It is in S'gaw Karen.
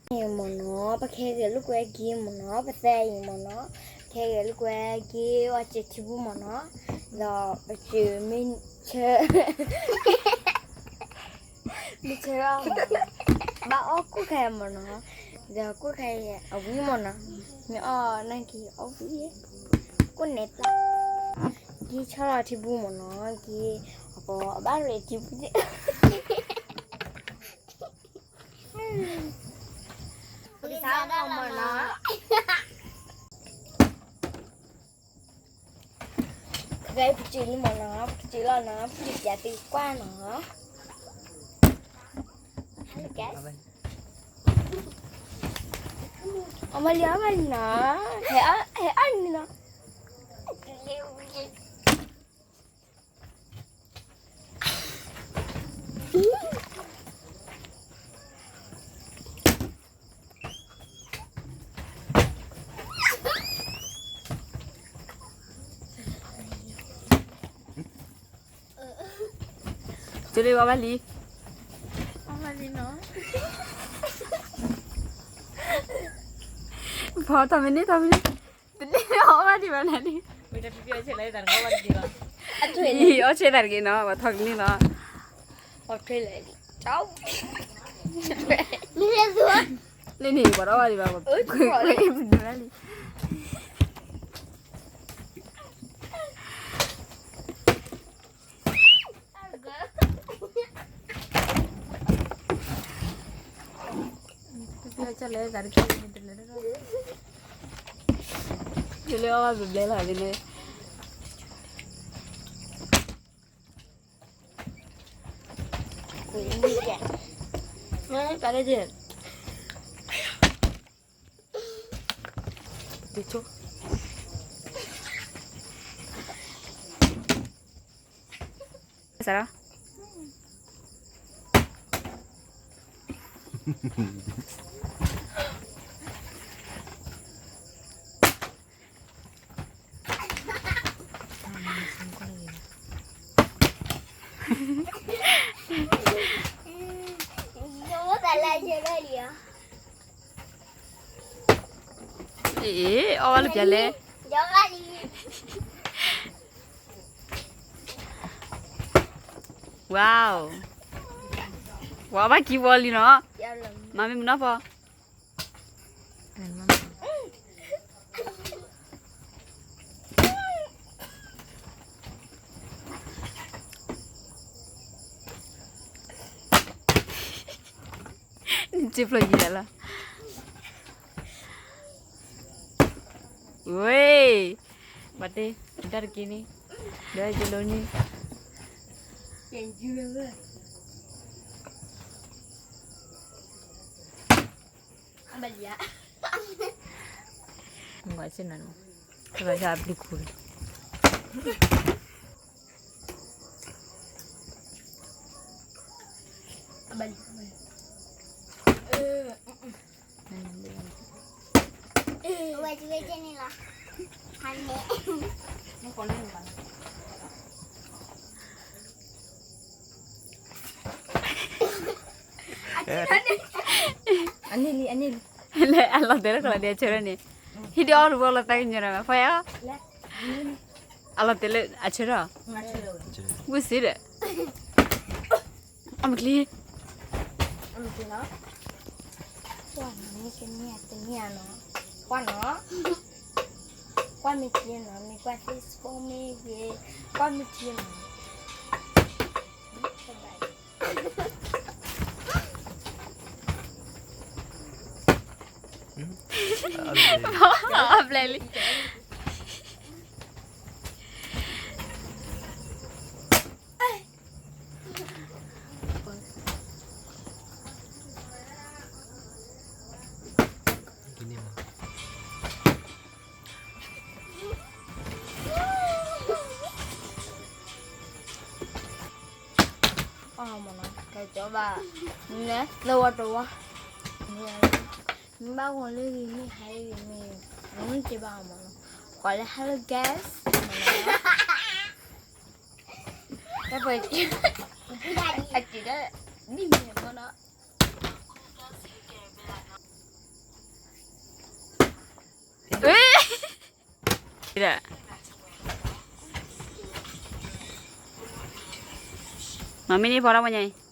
မ့ၢ်နီၤ, ပကဟဲဂဲၤလိာ်ကွဲက့ၤမ့ၢ်နီၤ, ပသဲအံၤမ့ၢ်နီၤ, ကဟဲဂဲၤလိာ်ကွဲက့ၤ အီၣ်စ့ထံဘူမ့ၢ်နီၤ, ဒီးပစံးမ့ၢ်ဆၢ, မ့ၢ်ဆၢအီၤမ့ၢ်နီၤ, ဘၣ်အီၣ်ကိၣ်ခါမ့ၢ်နီၤ, ဒီးကိၣ်ခါအံၤအဝံၤမ့ၢ်နီၤ, မ့ၢ်အီၣ်နာ်က့ၤအီၣ်ဝံၤ, ကိၣ်နဲၣ်သၣ်, က့ၤဆီလီၤထံဘူမ့ၢ်နီၤ, က့ၤ, အဘၣ်ရ့ထံဘူ, ပကစးမ့ၢ်နီၤ, ခဲအံၤပစံးလံမ့ၢ်နီၤ, ပကစံးလီၤနီၤ, ပစံးပျးသုကွၢ်နီၤ, အမၤလံအီၣ်ဘၣ်လံနီၤ, ဟဲအီၣ်, ဟဲအီၣ်န့ၣ်နီၤ, ကၠိလ့အီၣ်ဘၣ်လံ, အီၣ်ဘၣ်လံနီၤ, ဖီထီၣ်မ့ၢ်န့ၣ်ထီၣ်မ့ၢ်န့ၣ်, တန့ၢ်အီၣ်ဘၣ်ဒံးဘၣ်နၤဒံး, အံၤအီၣ်ဆဲသးတဂ့ၤနီၤ, ပှၤထီၣ်ကန့ၢ်လီၤ, လၢန့ၣ်ပှၤထီၣ်ဘၣ်ဒံးဘၣ်, ပဒၢလံ လၢအီၣ်ဘၣ်ဘျဲဘျဲလီၤလၢန့ၣ်, ပာ်ကဲက့ၤ, တဆိ, စးလီၤ, အ့ၣ်, အီၣ်ဝဲလၢပျၢၤလဲၣ်, wow, ဝၤဘၣ်ကံဝီလံနီၤ, မၤမ့ၢ်မနီၤဖီ နစ့ဖျိယံၤလီၤ, ဝ့ၢ်, ဘၣ်တ့, တၢ်တက့ၢ်န့ၣ်, ဒီးယလိန့ၣ်, အဘၣ်လံဧါ, မ့ၢ်ကွၢ်စ့ၢ်နၤနီၤ, တဘၣ်ဆၣ်အပျံၤခူၣ်လီၤ, အဘၣ်လံ, ဝဲဝဲကဲန့ၣ်လီၤ, ဟါန့ၣ် အန့ၣ်လံ, အန့ၣ်လံ, လၢအလီၤတဲာ်လၢကလီၤဒဲးဆၢထၢၣ်န့ၣ်, ဟံၣ်ဒုးအီၣ်တဘိလီၤသးကညီၤရၤမး ဖဲအီၤ, အလီၤတဲာ်လၢအဆၢထၢၣ်, ဝ့ၢ်စ့ဒီး, အမချံ, ကွၢ်နီၤ, မ့ၢ်ကန့ၢ်တန့ၢ်နီၤ, ကွၢ်နီၤ, ကွၢ်မ့ၢ်က့ၤနီၤ, မ့ၢ်ကွၢ် Facebook မ့ၢ်ဂ့ၤ, ကွၢ်မ့ၢ်က့ၤနီၤ, အဘျဲၣ်လံ, အီၣ်မ့ၢ်နီၤ, ကဲကၠီဘၣ်, နဲ, သဝီတဝီ, မ့ၢ်ဘၣ်ဂီၤလၢဂ့ၤမ့ၢ်ဟါလၢဂ့ၤမ့ၢ်, မ့ၢ်က့ၤဘၣ်မ့ၢ်နီၤ, ကွၢ်လၢ hello guys, တၢ်ပှဲၤ, အစံးဒၣ်, နံၣ်မ့ၢ်မ့ၢ်နီၤ, မၤမ့ၢ်န့ၢ်ဖီတၢ်ဝဲညါအံၤ,